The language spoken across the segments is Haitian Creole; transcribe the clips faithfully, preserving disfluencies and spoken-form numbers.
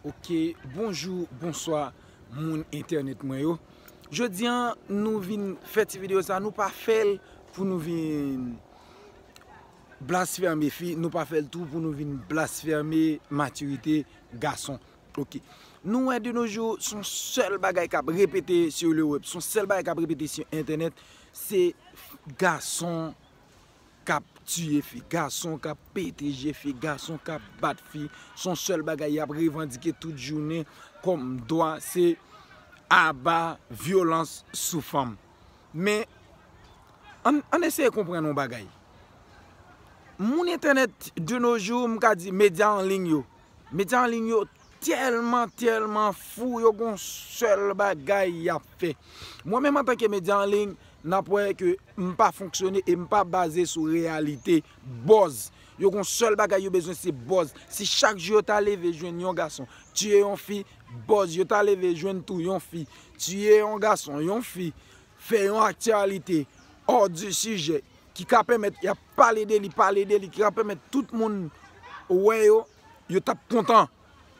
Ok, bonjou, bonswa, moun entènèt mwen yo. Jodi a, nou vin fè ti videyo sa, nou pa fè l pou nou vin blasfème fi, nou pa fè l tou pou nou vin blasfème matirite gason. Ok. Nou wè de nos jours, se yon sèl bagay k ap repete sur le web, se yon sèl bagay k ap repete sur entènèt, se gason k ap tiye fi, gason k ap pete je fi, gason k ap bat fi. Se yon sèl bagay y ap revandike tout jounen kòm dwa, se aba vyolans sou fanm. Men, ann, ann eseye konprann yon bagay. Moun entènèt de nos jours, m ka di medya an liy yo. Medya an liy yo tèlman, tèlman fou, yo gon sèl bagay y ap fè. Mwen menm antanke medya an liy, n ap wè ke m pa fonksyone e m pa baze sou reyalite. Buzz. Yo gon sèl bagay yo bezwen, se buzz. Si chak jou yo ta leve jwenn yon gason tiye yon fi, buzz. Yo ta leve jwenn tou yon fi tiye yon gason, yon fi fè yon aktyalite hors du sujet ki ka pèmèt y ap pale de li, pale de li, ki ka pèmèt tout moun wè yo, yo t ap kontan.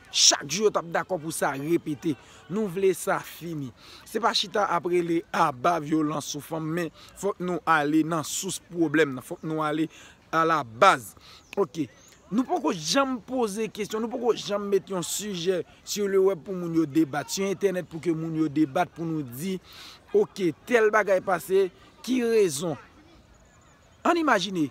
Chak jou yo t ap dakò pou sa repete. Nou vle sa fini. Se pa chita ap rele aba vyolans sou fanm, men fòk nou ale nan sous pwoblèm nan. Fòk nou ale à la base. Ok. Nou poko janm poze kesyon, nou poko janm met yon sijè sur le web pou moun yo debat, sur entènèt pou ke moun yo debat, pou nou di, ok, tèl bagay pase, ki rezon? Ann imajine,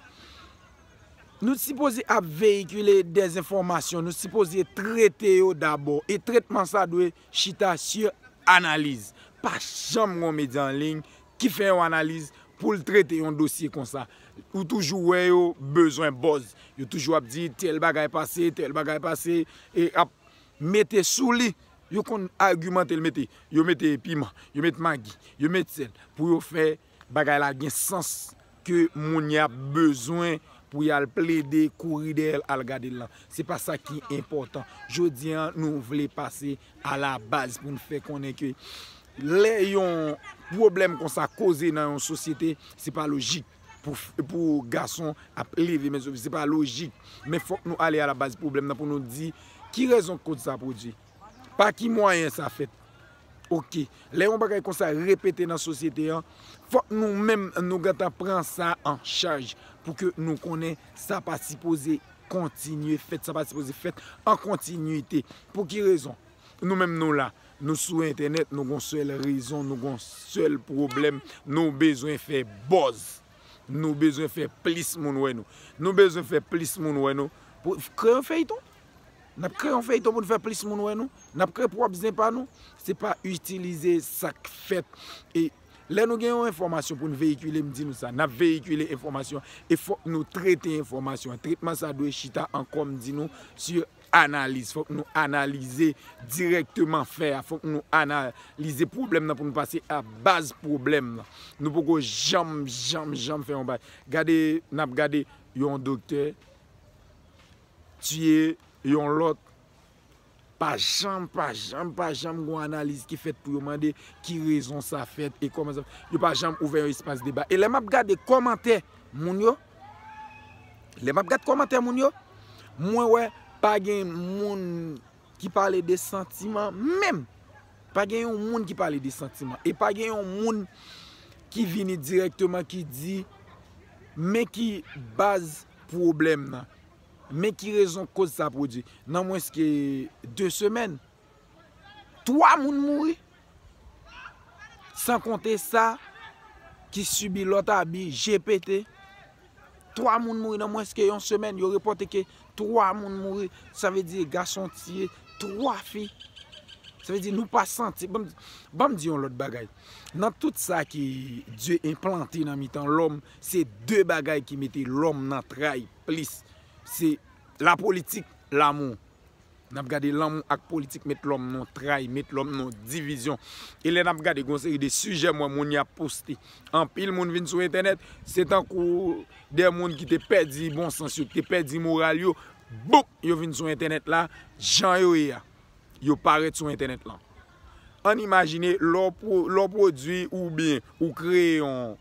nou sipoze ap veyikile dèzenfòmasyon, nou sipoze trete yo dabò, e tretman sa dwe chita sur analiz. Pa janm gon medya an liy ki fè yon analiz pou l trete yon dosye konsa. Ou toujou wè yo bezwen buzz. Yo toujou ap di tèl bagay pase, tèl bagay pase, e ap mete sou li. Yo konn agimante l mete. Yo mete piman, yo met magi, yo met sèl pou yo fè bagay la gen sans ke moun y ap bezwen pou y al plede kouri dèyè l al gade l lan. Se pa sa ki enpòtan. Jodi a, nou vle pase à la base pou n fè konnen ke lè yon pwoblèm konsa koze nan yon sosyete, se pa lojik pou, pou gason ap leve men sou fi. Se pa lojik. Men fòk nou ale à la base pwoblèm nan pou nou di ki rezon k koz sa pwodui. Pa ki mwayen sa fèt. Ok. Lè yon bagay konsa repete nan sosyete an, fòk nou menm nou gentan pran sa an chaj pou ke nou konnen sa pa sipoze kontinye fèt, sa pa sipoze fèt an kontinite. Pou ki rezon? Nou menm nou la, nou sou entènèt, nou gon sèl rezon, nou gon sèl pwoblèm, nou bezwen fè buzz. Nou bezwen fè plis moun wè nou. Nou bezwen fè plis moun wè nou. Pou kreye yon feyton. N ap kreye yon feyton pou n fè plis moun wè nou. N ap kreye pwòp zen pa nou. Se pa itilize sa k fèt. E lè nou gen yon enfòmasyon pou n veyikile, m di nou sa, n ap veyikile enfòmasyon. E fòk nou trete enfòmasyon. Tretman sa dwe chita ankò, m di nou, sur analiz. Fòk nou analize dirèkteman fè a. Fòk nou analize pwoblèm nan pou nou pase a baz pwoblèm nan. Nou poko janm, janm, janm fè yon bagay. Gade, n ap gade yon doktè tiye yon lòt. Pa janm, pa janm, pa janm gon analiz ki fèt pou yo mande ki rezon sa fèt e kòman sa. Yo pa janm ouvè yon espas deba. E lè m ap gade kòmantè moun yo, lè m ap gade kòmantè moun yo, mwen wè pa gen moun ki pale de santiman menm. Pa gen yon moun ki pale de santiman. E pa gen yon moun ki vini dirèkteman ki di, men ki baz pwoblèm nan. Men ki rezon koz sa pwodui. Nan mwens ke de semèn, twa moun mouri. San konte sa ki sibi lòt abi, je pete. Twa moun mouri nan mwens ke yon semèn. Yo repòte ke twa moun mouri. Sa vle di gason tiye twa fi. Sa vle di nou pa santi. Ban m, ban m di yon lòt bagay. Nan tout sa ke Dye enplante nan mitan lòm, se de bagay ki mete lòm nan tray plis. Se lapolitik, lanmou. N ap gade lanmou ak politik met lòm nan tray, met lòm nan divizyon. E lè n ap gade gon seri de sijè m wè moun y ap poste. Anpil moun vin sou entènèt, se tankou de moun ki te pèdi bon sans yo, ki te pèdi moral yo. Bouk! Yo vin sou entènèt la, jan yo ye a. Yo parèt sou entènèt lan. Ann imajine, lè w pwo-, lè w pwodui oubyen ou kreye yon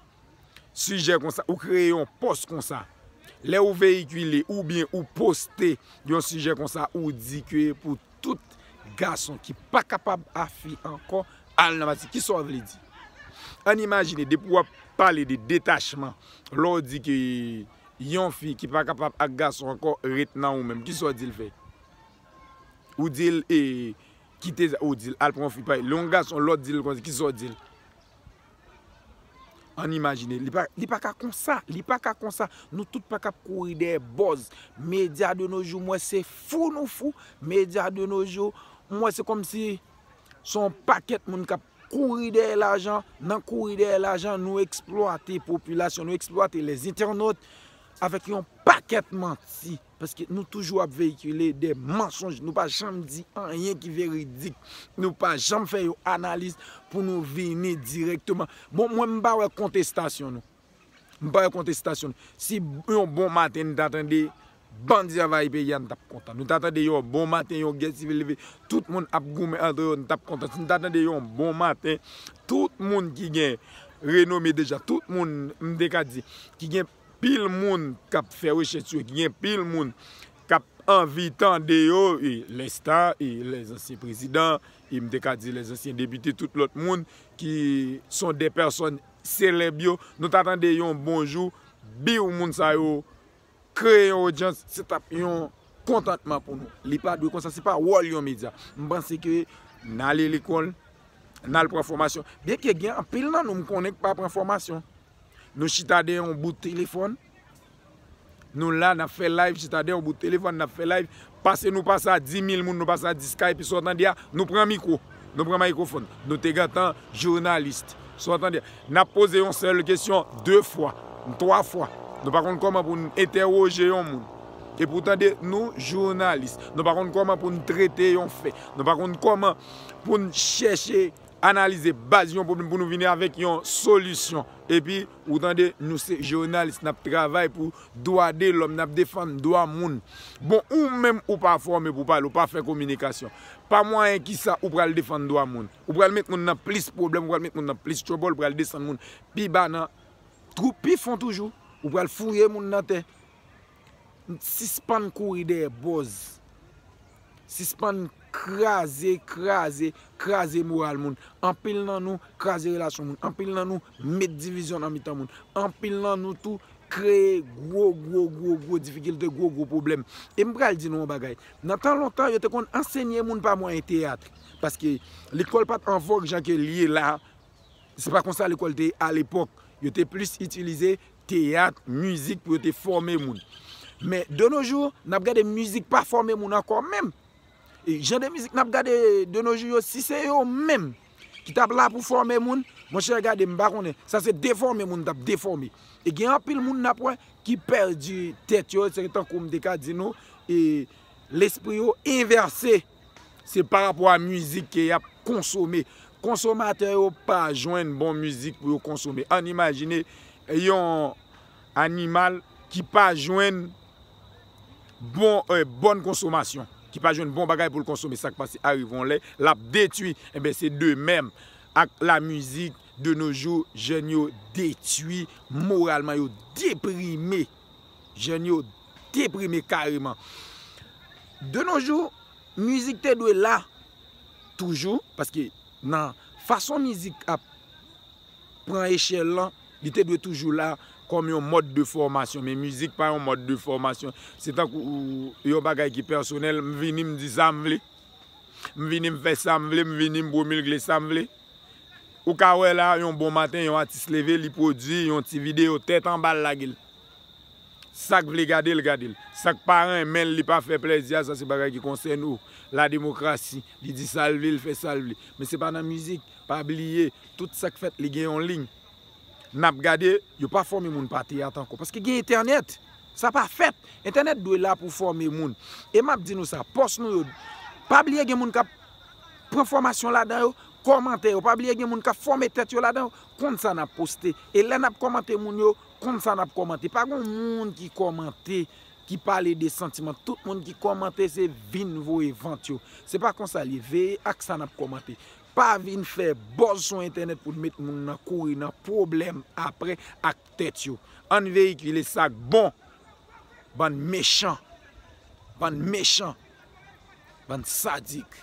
sijè konsa, ou kreye yon pòs konsa. Lè ou veyikile oubyen ou poste yon sijè konsa, ou di ke pou tout gason ki pa kapab a fi ankò al nan matrimonye. Kisa w vle di? Ann imajine, depi w ap pale de detachman, lè w di ke yon fi ki pa kapab ak gason ankò ret nan ou menm, kisa w di l fè? Ou di l, e, kite, ou di l al pran yon fi pa, lè yon gason, lòt di l konsa, kisa w di l? Ann imajine, li pa, li pa ka konsa, li pa ka konsa. Nou tout pa ka ap kouri dèyè buzz. Medya de nos jours, m wè se fou nou fou. Medya de nos jours, m wè se kòmsi se yon pakèt moun k ap kouri dèyè lajan. Nan kouri dèyè lajan, nou eksplwate popilasyon, nou eksplwate les internautes avèk yon pakèt manti. Paske nou toujou ap veyikile de mansonj. Nou pa janm di anyen ki veridik. Nou pa janm fè yon analiz pou nou vini dirèkteman. Bon, mwen, m pa wè kontestasyon nou. M pa wè kontestasyon nou. Si yon bon maten n ta tande bandi anvayi peyi a, n t ap kontan. Nou ta tande yon bon maten, yon gè sivil leve, tout moun ap goumen antre yo, n t ap kontan. Si n ta tande yon bon maten, tout moun ki gen renome deja, tout moun, m te ka di, ki gen pil moun k ap fè rechèch sou yo, ki gen pil moun k ap anvi tande yo, e, les stars, e, les anciens présidents, e m te ka di les anciens députés, tout lòt moun ki sont des personnes célèbres yo, nou ta tande yon bon jou, biw moun sa yo kreye yon odyans, se t ap yon kontantman pou nou. Li pa dwe konsa, se pa wòl yon medya. M panse ke n ale lekòl, n al pran fòmasyon. Byenke gen anpil nan nou, m konnen k pa pran fòmasyon. Nou chita dèyè yon bout telefòn. Nou la, n ap fè live, chita dèyè yon bout telefòn, n ap fè live. Pase nou pase a dis mil moun, nou pase a dis K, epi sa w tande a, nou pran mikwo. Nou pran mikwofòn. Nou te gentan jounalis. Sa w tande a. N ap poze yon sèl kesyon de fwa, twa fwa. Nou pa konn kòman pou n entèwoje yon moun. Epi w tande, nou jounalis. Nou pa konn kòman pou n trete yon fè. Nou pa konn kòman pou n chèche analize baz yon pwoblèm pou nou vini avèk yon solisyon. Epi, ou tande, nou se jounalis, n ap travay pou dwa de lòm, n ap defann dwa moun. Bon, ou menm ou pa fòme pou pale, ou pa fè kominikasyon. Pa mwayen kisa ou pral defann dwa moun. Ou pral met moun nan plis pwoblèm, ou pral met moun nan plis trouble, ou pral desann moun pi ba nan twou pi fon toujou. Ou pral fouye moun nan tè. Sispann kouri dèyè buzz. Sispann kraze, kraze, kraze moral moun. Anpil nan nou kraze relasyon moun. Anpil nan nou met divizyon nan mitan moun. Anpil nan nou tou kreye gwo, gwo, gwo, gwo difikilte, gwo, gwo pwoblèm. E m pral di nou yon bagay. Nan tan lontan, yo te konn ansenye moun pa mwayen teyat. Paske lekòl pa t an vòg jan ke l ye la. Se pa konsa lekòl te ye alepòk. Yo te plis itilize teyat, mizik pou yo te fòme moun. Men, de nos jours, n ap gade mizik pa fòme moun ankò menm. E jan de mizik n ap gade de nos jours yo, si se yo menm ki t ap la pou fòme moun, monchè, gade, m pa konnen. Sa se defòme moun t ap defòme. E gen anpil moun n ap wè ki pèdi tèt yo, se tankou m te ka di nou, e lespri yo envèse. Se pa rapò a mizik ke y ap konsome. Konsomatè yo pa jwenn bon mizik pou yo konsome. Ann imajine yon animal ki pa jwenn bon, eh, bòn konsomasyon, ki pa jwenn bon bagay pou l konsome. Sa k pase arive yon lè, l ap detwi. Enben, se de menm ak lamizik de nos jours, jèn yo detwi moralman, yo deprime. Jèn yo deprime kareman. De nos jours, mizik te dwe la toujou, paske nan fason mizik ap pran echèl lan, li te dwe toujou la kòm yon mòd de fòmasyon. Men mizik pa yon mòd de fòmasyon. Se tankou yon bagay ki pèsonèl, m vini, m di sa m vle. M vini, m fè sa m vle, m vini, m pwomilge sa m vle. Ou ka wè la, yon bon maten, yon atis leve, li pwodui yon ti videyo tèt anba, l lage l. Sa k vle gade l, gade l. Sa k pa renmen l, li pa fè plèzi a, sa se bagay ki konsène ou. La demokrasi, li di sa l vle, l fè sa l vle. Men se pa nan mizik, pa bliye, tout sa k fèt, li gen yon liy. N ap gade, yo pa fòme moun pa teyat ankò. Paske gen entènèt. Sa pa fèt. Entènèt dwe la pou fòme moun. E m ap di nou sa, pòs nou yo, pa bliye gen moun k ap pran fòmasyon ladan yo, kòmantè yo. Pa bliye gen moun k ap fòme tèt yo ladan yo, konn sa n ap poste. E lè n ap kòmante moun yo, konn sa n ap kòmante. Pa gen moun ki kòmante, ki pale de santiman. Tout moun ki kòmante, se vin voye vant yo. Se pa konsa l ye. Veye ak sa n ap kòmante. Pa vin fè buzz sou entènèt pou n met moun nan kouri nan pwoblèm apre ak tèt yo. Ann veyikile sa k bon. Bann mechan. Bann mechan. Bann sadik.